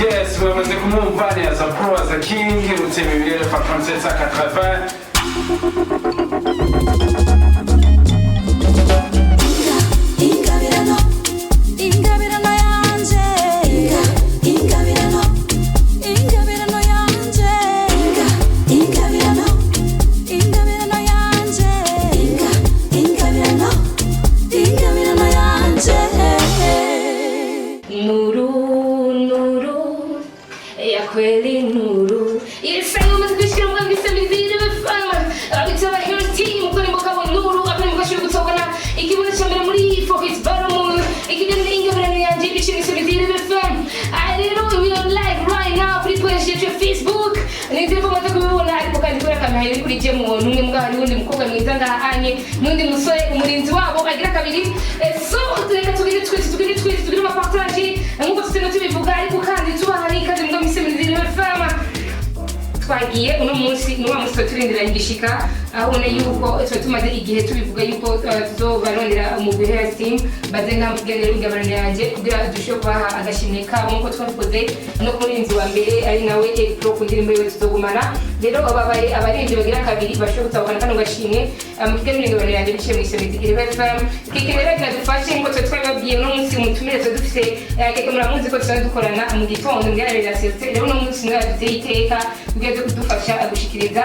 Yes, mwamaze kumwumva ni Aza Pro, Aza King, Rutemibirere Patron 780. Ingabirano, ingabirano yanje, ingabirano, ingabirano yanje, ingabirano, ingabirano yanje, ingabirano, ingabirano yanje. Nuru, nuru ya kweli nuru irisanga umaze kwishikira mu bwami bw'isabizire bafana abitse aba hero team kuri mugabo nuru akari mu gashuri gutokana ikibuno cya mbere muri focus battle ikiganiro Ingabirano Yanje bishimye isabizire bafana. Aha rero we are live right now kuri page yacu ya Facebook. Nizere ko mumaze kubibona, ariko kandi kubera kamera iri kuri je muntu umwe mbwa hari uwundi mukobwa mwiza ngaha anye n'undi musore umurinzi wabo agira kabiri. So reka tugire twese, tugire twese, tugire amapartage nk'uko tutenda tubivuga, ariko kandi tubaha n'ikaze mbwa misemizire bafama. Twagiye uno munsi ni wa munsi tuba turindiranye igishika, aho ubona yuko tuba tumaze igihe tubivuga yuko tuzobarondera umugwi Health Team baze nka kugenera ingabano yanjye kugira dushobore kubaha agashimwe kabo nk'uko twabikoze no ku murinzi wa mbere ari nawe Eric ku ndirimbo yiwe "Tuzogumana". Rero babaye abaririmbyi bagira kabiri bashobora gutahukana kano gashimwe mu kiganiro Ingabano Yanjye biciye mu isomero Iriba FM. Keke rero kiradufashe nk'uko tuba twabibabwiye, uno munsi umutumire tuba dufise Keke muramuzi ko tusanzwe dukorana mu gitondo mu biganiro bya sosiyete. Rero uno munsi niwe yaduteye iteka kugira kudufasha gushikiriza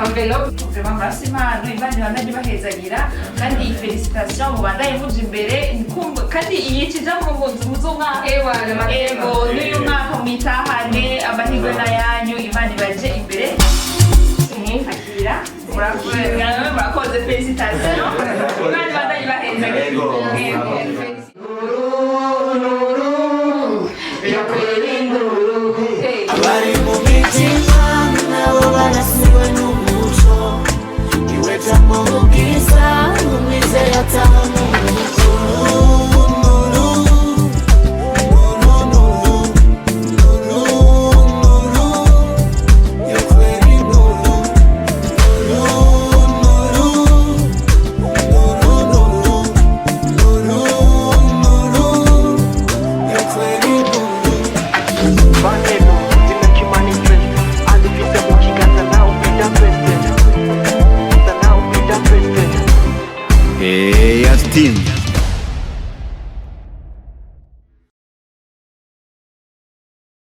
enveloppe. Vraiment murafise impano, Imana ibandanye ibahezagira kandi félicitations, mubandanye muja imbere. Kandi iyi cija mu muzumwaka. Ewa na. Ego, n'uyu mwaka mwitahane amahirwe n'ayanyu, Imana ibaje imbere. Akira, murakoze, murakoze, félicitations, Imana ibandanye ibahezagira. Ego. Nuru ya kweli nuru. Abari mu mitima nabo barasiwe n'umuco iwe jambo ubwiza umwizeye ataha mu muco. Nuru, nuru, nuru, nuru, nuru, ya kweli nuru, nuru, nuru, nuru, nuru, nuru, ya kweli nuru. Maneno zimekimanifest alifise mu kiganza nawe upita president, nawe upita president. Hey, Team.